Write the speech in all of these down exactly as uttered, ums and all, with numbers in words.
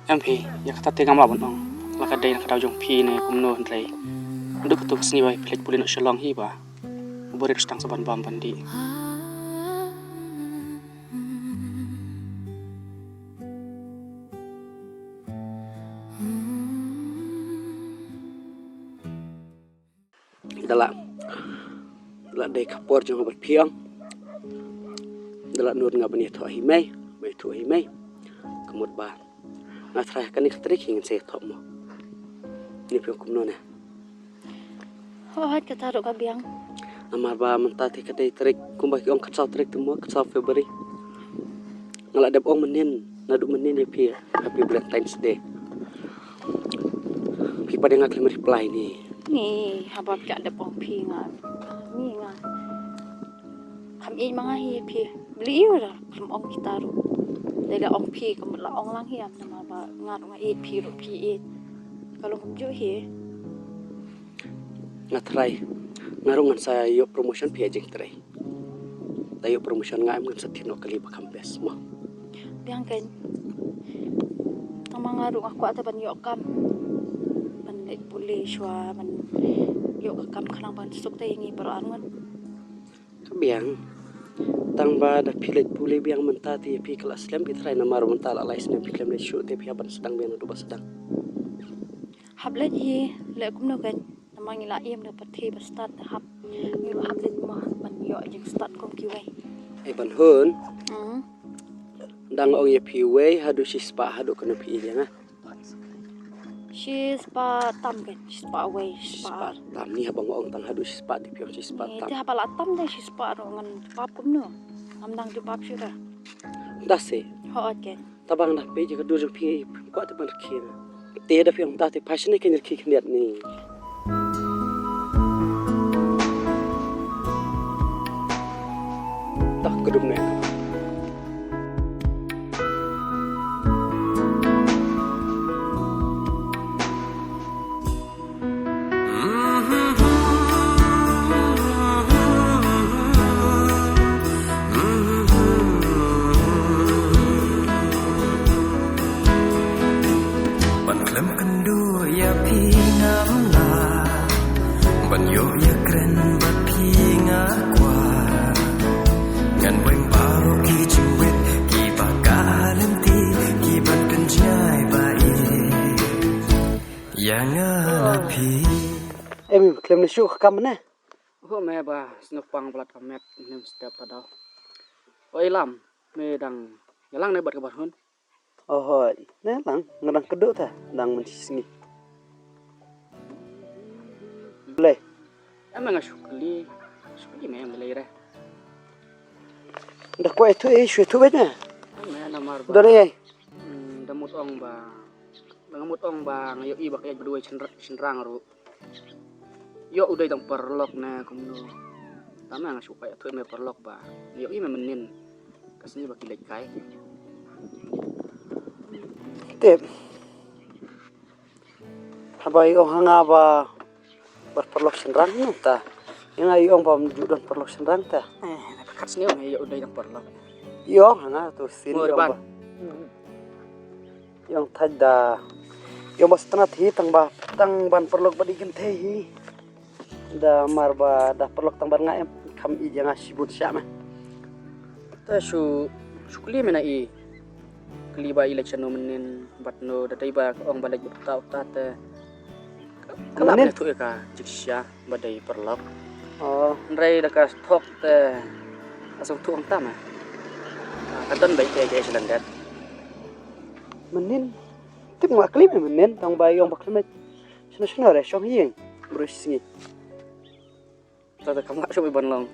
Em phi, ïa kata te ngam lah ban ong. La ka dei na ka daw jong phi ne kumno hynrei, naduh katto ka sngi ba phi leit pule noh Shillong hi ba u barit u sdang sa ban bam ban dih. Da la, da la dei ka por jong nga bad phi ong. Da la nud nga ban ïathuh hi mei, ban ïathuh hi mei. Ka mut ba nga tharai ha kane ka tarik hi ngin sa ïathuh mo. Ni phi ong kumno ne? Hooid, kata ruh ka biang. Namar ba mynta te ka dei tarik, kumba ki ong khatsaw tarik te mo, khatsaw February. Nga la dep ong mynnin, naduh mynnin ïa phi, Happy Valentine's Day. Phi pat ïa nga khlem reply ni. Ni, haba phi la dep ong phi nga. Ni nga. Kham ïeit ma nga hi ïa phi. Balei ïa u da khlem ong kita ruh. Dei la ong phi, ka mut la ong lang hi ïa nga, namar ba nga ruh nga ïeit, phi ruh phi ïeit. Ka long kumjuh hi. Nga tharai, nga ruh ngan sa ïoh promotion phi ïa jingtrei. Da ïoh promotion nga em, ngan sa thied noh kali ba kham best mo. Biang kein. Tang ma nga ruh nga kwah te ban ïoh kam. Ban leit pule shuwa, ban ïoh ka kam khnang ban suk te ïa ngi baroh arngut. Ka biang. Tang ba da phi leit pule biang mynta te ïa phi ka la slem, phi tharai namar mynta la lai snem phi khlem leit shuh te phi hap ban sdang biang naduh ba sdang. Hap leit hi, leh kumno kein. Namar ngi la im da pyrthei ba stad, hap, ngi hap leit mo ban ïoh jingstad kum kiwei. Ei ban hun. Mm. Dang ong ïa phi wei haduh shispah, haduh kano phi ïa nga? Shispah tam kein, shispah wei, shispah. Shispah tam, ni haba nga ong tang haduh shispah, te phi ong shispah tam. Te haba la tam te shispah ruh ngan jubab kumno? Ngam dang jubab shuh da. Da se. Hooid kein. Tang ba nga da peit ïa ka dur jong phi, kwah te ban rkhie. Te da phi ong ta te pha shane kein rkhie khyndiat ni. Ta ka dum ne. Ban khlem kynduh ïa phi ngam lah, ban ïoh ïakren bad phi nga kwah. Ngan weng baroh ki jingwit kiba ka lynti, kiban pynjngai ba ïeit ïa nga na phi. Em, khlem ne shu ka kam ne? Ho me ba sngewpang palat ka met, nem step ta daw. Oi lam, me dang ïalang ne bad ka bar hun? Oh, hooid. Ne lang, nga dang kduh ta, dang mynshisngi. Balei? Em nga shu kylli, shu kylli me em balei re. Da kwah ïathuh, eh, shu ïathuh beit ne? Em namar ba. Don ei? Hmm, da mut ong ba. Da nga mut ong ba nga ïohi ba ka ïaid ba duwai shynra-, shynrang ruh. Ïoh u dei tang paralok ne kumno. Tang ma nga shu kwah ïathuh me paralok ba nga ïohi me mynnin. Ka sngi ba ki leit kai. Tip. Haba ïoh ha nga ba bar paralok shynrang ne ta. Ïa nga ïoh ba ym ju don paralok shynrang ta. Eh, kat sngi me ïoh u dei tang paralok. Ïoh ha nga tu sin ïoh ba. Ïong thait da. Ïong ba sngewtynnat hi tang ba, tang ban paralok ba dei kynthei hi. Da mar ba da paralok tang ban nga em kham ïeit ïa nga shibun sha me. Te shu, shu kylli me na i. Kylli ba i leit shano mynnin bad no da dei ba ka ong ba leit bad uta uta te. Ka lap mynnin? Leh thuh ïa ka jingshisha ba dei paralok. Oh. Hynrei da ka thok te ka sngewthuh hangta ma. Ka don ba ïa ka ïa sha lyndet. Mynnin. Tip nga klim mynnin tang ba ïong ba klim. Shano shano re shong ïing. Bru sngi. Ta ta kam nga shu ban long.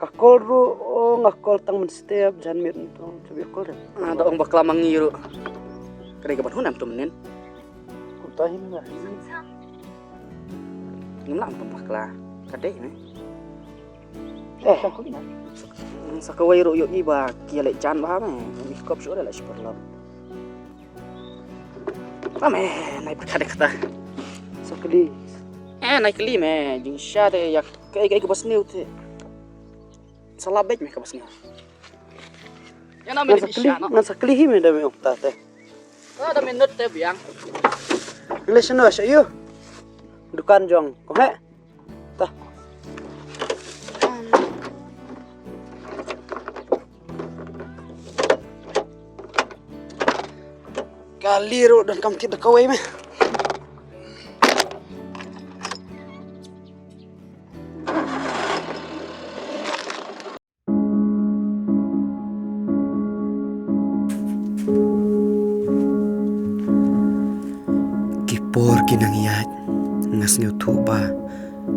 Ka kol ru, oh, nga kol tang mynstep jan mit tong shu kol re. Ah, da ong ba klam ngi ru. Kare ka ban hun am tu mynnin. Ku ta hin nga. Ngim lah pun bakla. Ka dei ne. Eh. Sa kawei ruh ïohi ba ki ïaleh jan bha me. Ngi kop shuh la shu paralok. Ba me nai pyrkhat ïa kata. Sa kali. Eh, nai kali me, jingshisha te ïa kaei kaei kaba sniew te. Sa lap beit me kaba sniew. Ïa na me. Ngan sa kali, ngan sa kali hi me da me ong ta te. Ada minut te biang. Lei shano sha ïu? Dukan jong ko he. Ta. Kali ruh don kam kit da kawei me. Ki por ki nang ïaid, nga sngewthuh ba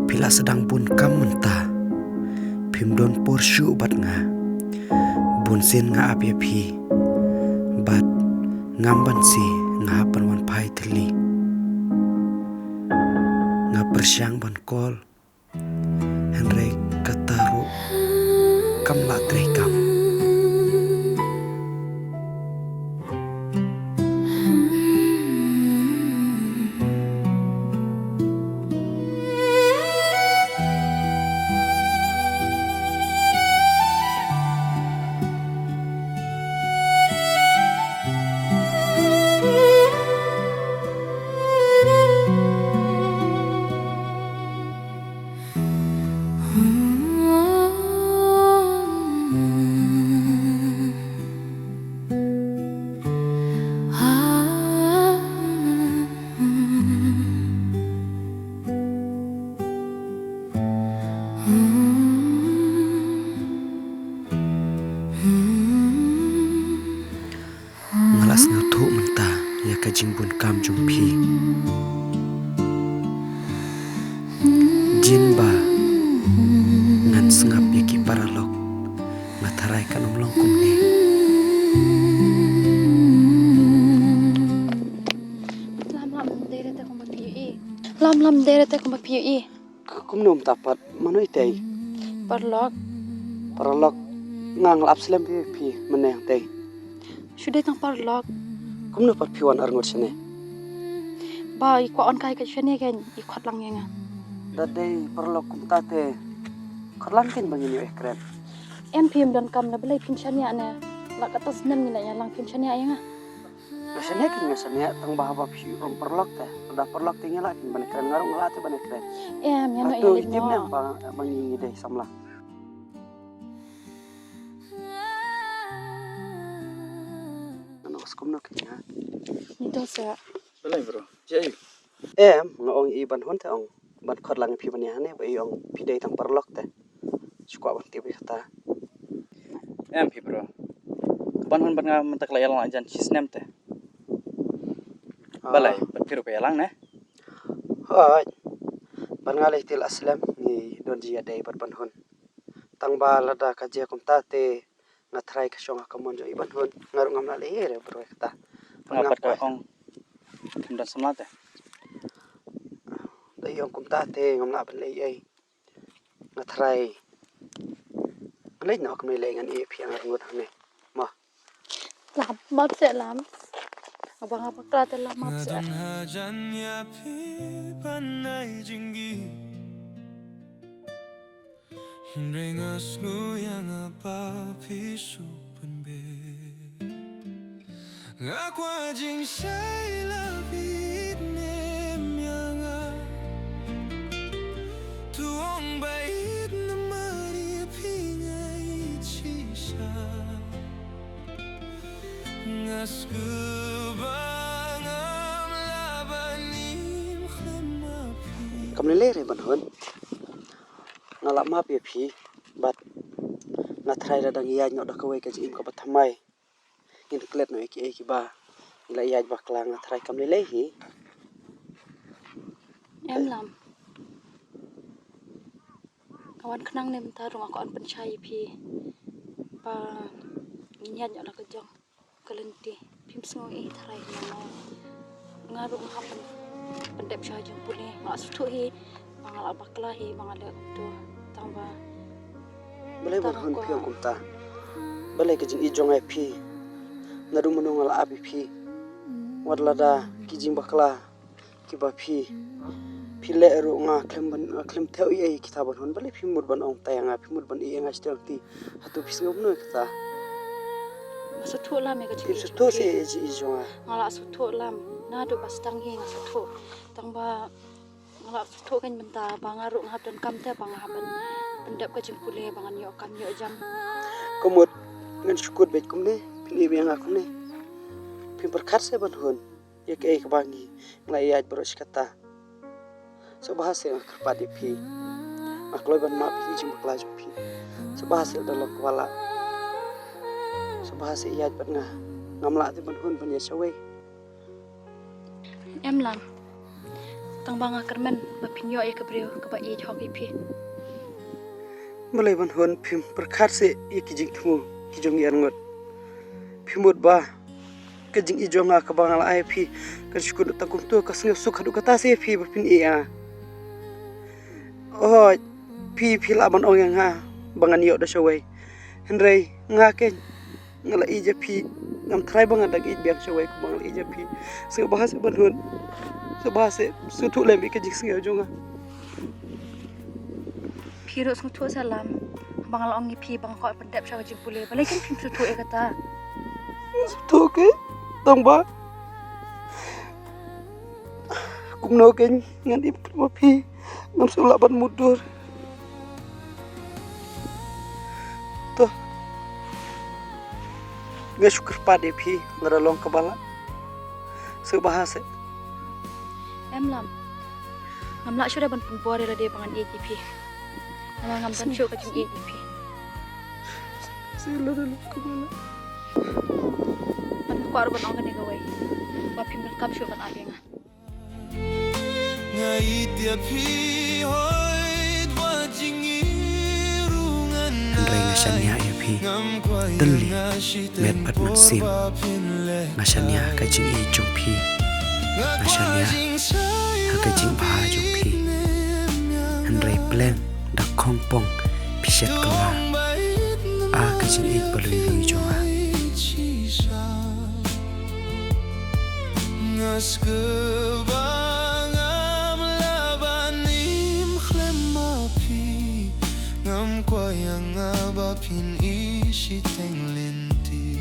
phi la sdang bun kam mynta. Phim don por shuh bad nga. Bun sien nga ap ïa phi bad ngam banse nga hap ban wan phai thylli. Nga pyrshang ban call, hynrei kata ruh kam lah trei kam. Nga la sngewthuh mynta ïa ka jingbun kam jong phi. Jin ba ngan sngap ïa ki paralok, nga tharai kan ym long kumne. Lam lam dei rete kumba phi ïohi. Lam lam dei rete kumba phi ïohi. Kumno mynta pat, mano itei? Paralok. Paralok. Nga nga la ap slem phi, phi mynne hangtei. Shu dei tang paralok. Kumno pat phi wan arngut shane? Ba i kwah wan kai ka shane kein, i khot lang ïa nga. Da dei paralok kumta te khot lang kein ba ngin ïoh ïakren. Em, phim don kam na balei phin shaniah ne? La katta snem ngi la ïalang phin shaniah ïa nga. Nga shaniah kein nga shaniah tang ba haba phi ong paralok te. Lada paralok te ngi lah kein ban ïakren, nga ruh nga lah te ban ïakren. Em, ïa no. Hato ïa i tim ne em ba, ba ngi ngi dei samla? Nga ong skum no kein nga. Ngi to sa. Balei bro? Jai. Em, nga ong i ban hun te ong ban khot lang phi ban ïa hangne ba i ong phi dei tang paralok te. Shu kwah ban tip ïa kata. Em phi bro. Ban hun ban nga mynta ka la ïalang la jan shi snem te. Ah. Balei, bad phi ruh ka ïalang ne? Hooid. Ban nga lei te la slem ngi don jingïadei bad ban hun. Tang ba lada ka jia kumta te nga tharai ka shong ha ka mon jong i ban hun, nga ruh ngam lah leh ei re bro kata. Nga pat ka ong. Ngam don samla te. Da i ong kumta te ngam lah ban leh ei. Nga tharai. Nga leh noh kumne leh ngan ïa phi nga rngut hangne. Mo. Lam map se lam. Nga ba nga bakla te lam map se. Nga don hajan ïa phi ban ai jingim. Hynrei nga sngew ïa nga ba phi shu pynbeit. Nga kwah jingshai la phi ïeit ne em ïa nga. To ong ba ïeit namar ïa phi nga ïeit shisha. Nga sngewbha ngam lah ban im khlem ma phi. Kam lei lei re ban hun. Nga lah map ïa phi bad nga tharai lada ngi ïaid noh da kawei ka jingim kaba thymmai ngin klet noh ïa kiei kiba ngi la ïaid bakla, nga tharai kam lei lei hi. Em lam. Ka wan khnang ne mynta ruh nga kwah ban pynshai ïa phi ba ngin ïaid noh da ka jong ka lynti. Phim sngew ei tharai nga. Nga ruh nga hap ban pyndep sha jong pule, nga sngewthuh hi ba nga la bakla hi ba nga leh kumto. Tang ba balei ban hun phi ong kumta? Balei ka jingïeit jong nga ïa phi? Naduh mynno nga la ap ïa phi? Wat lada ki jingbakla kiba phi phi leh ruh nga khlem ban, nga khlem thew ei ei kita ban hun. Balei phi mut ban ong tai ïa nga, phi mut ban ïeh ïa nga shiteng ti? Hato phi sngew kumno ïa kata? Sngewthuh lam ïa ka jingïeit. Sngewthuh seh ïa ka jingïeit jong nga. Nga la sngewthuh lam. Naduh ba sdang hi nga sngewthuh. Tang ba nga la sngewthuh kein mynta ba nga ruh nga hap donkam te ba nga hap ban pyndep ka jingpule ba ngan ïoh kam ïoh jam. Ka mut ngan shu kut beit kumne, phin ïeit ïa nga kumne. Phim pyrkhat seh ban hun ïa kaei kaba ngi nga la ïaid baroh shi katta. Sngewbha seh nga kyrpad ïa phi. Nga kloi ban map ïa ki jingbakla jong phi. Sngewbha seh da long kaba lah. Sngewbha seh ïaid bad nga. Ngam lah te ban hun ban ïaid shawei. Em lam. Tang ba nga kyrmen ba phin ïoh ïa ka briew kaba ïeit hok ïa phi. Balei ban hun phim pyrkhat seh ïa ki jingthmu ki jong ki arngut. Phi mut ba ka jingïeit jong nga kaba nga la ai phi kan shu kut tang kumto, ka sngewsuk haduh katta seh ïa phi ba phin ïeit ïa nga. Hooid, phi phi lah ban ong ïa nga ba ngan ïoh da shawei. Hynrei nga kein nga la ïeit ïa phi. Ngam tharai ba nga dang ïeit biang shawei kumba nga la ïeit ïa phi. Sngewbha seh ban hun. Sngewbha seh, sngewthuh lem ïa ka jingsngew jong nga. Phi ruh sngewthuh seh lam ba nga la ong ïa phi ba nga kwah pyndep sha ka jingpule. Balei kein phim sngewthuh ïa kata? Sngewthuh kein, tang ba kumno kein ngan im khlem ma phi. Ngam sngewlah ban mutdur. To, nga shu kyrpad ïa phi lada long kaba lah. Sngewbha seh. Em lam. Ngam lah shuh da ban pynbor ïa lade ba ngan ïeit ïa phi. Namar ngam don shuh ka jingïeit ïa phi. Seh lada long kaba lah. Bad nga kwah ruh ban ong kane kawei, ba phim donkam shuh ban ap ïa nga. Nga ïeit ïa phi, hooid ba jingïeit ruh ngan ai. Hynrei nga shaniah ïa phi. Ngam kwah ïa nga shi teng. Met bad mynsiem. Nga shaniah ha ka jingïeit jong phi. Nga shaniah ha ka jingbha jong phi. Hynrei pleng da khongpong phi shet kylla ha ka jingïeit ba lui lui jong nga. Nga sngewbha ngam lah ban im khlem ma phi. Ngam kwah ïa nga ba phin ïeit shi teng lynti.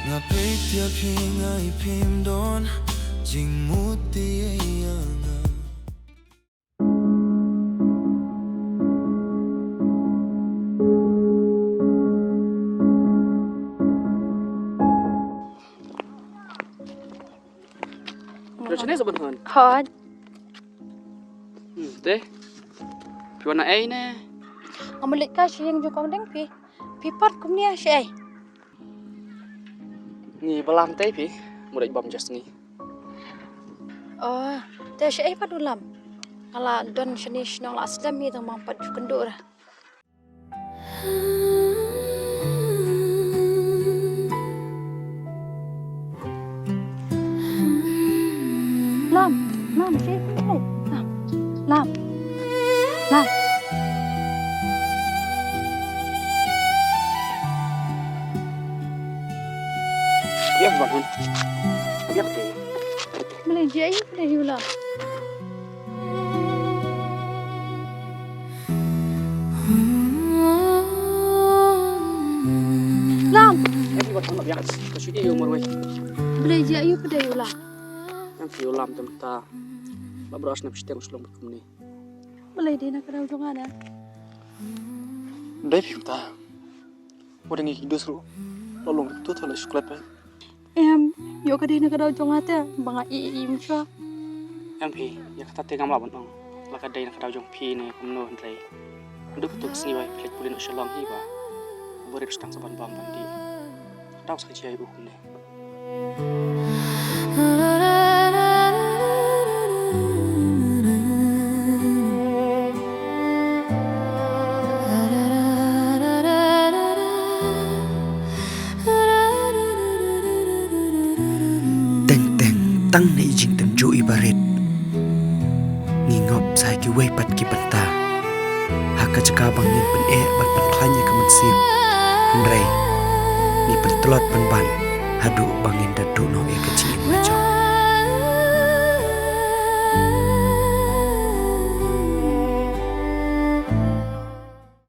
Nga peit ïa phi nga i phim don jingmut ïa nga. Phi shane sa ban han? Hooid. Hmm, te. Phi wan na ei ne? Nga mut leit kai sha ïing jong kong Deng phi. Phi pat kumne shaei? Ngi ba lam te phi. Mut leit bam jas ngi. Oh, te shaei pat u lam? Nga la don shane shnong la slem hi tang ba ngam pat ju kynduh ra. Lam, lam, shu ïa pynleit. Lam, lam, lam. Biang ban hun. Biang te. Balei jia ïa pynleit ïa u lam? Lam. Em, wat ma biang. Ka shu ïa u marwei. Balei jia ïa u pdei u lam? Em, phi u lam te mynta. Ba bro as na pisteng u shlong kumne. Balei dei na ka daw jong nga na? Dei phi mynta. Wat ngi ki dus ruh. Lo long tu tu la shu klep. Em, ïoh ka dei na ka daw jong nga te, ba nga i i i mynshuwa. Em phi, ïa kata te ngam lah ban ong. La ka dei na ka daw jong phi ne kumno hynrei. Duk tu sngi bai phi leit pule noh sha long hi ba. Ba rip sdang sa ban bam ban dih. Daw sa ka jia u kumne. Teng teng tang na i jingtynjuh iba rit. Ngi ngop sa ha kiwei pat ki bynta. Ha ka jaka ba ngin pyneh ban pynkhlaiñ ïa ka mynsiem. Hynrei ngi pyntlot pynban haduh ba ngin da duh noh ïa ka jingim la jong.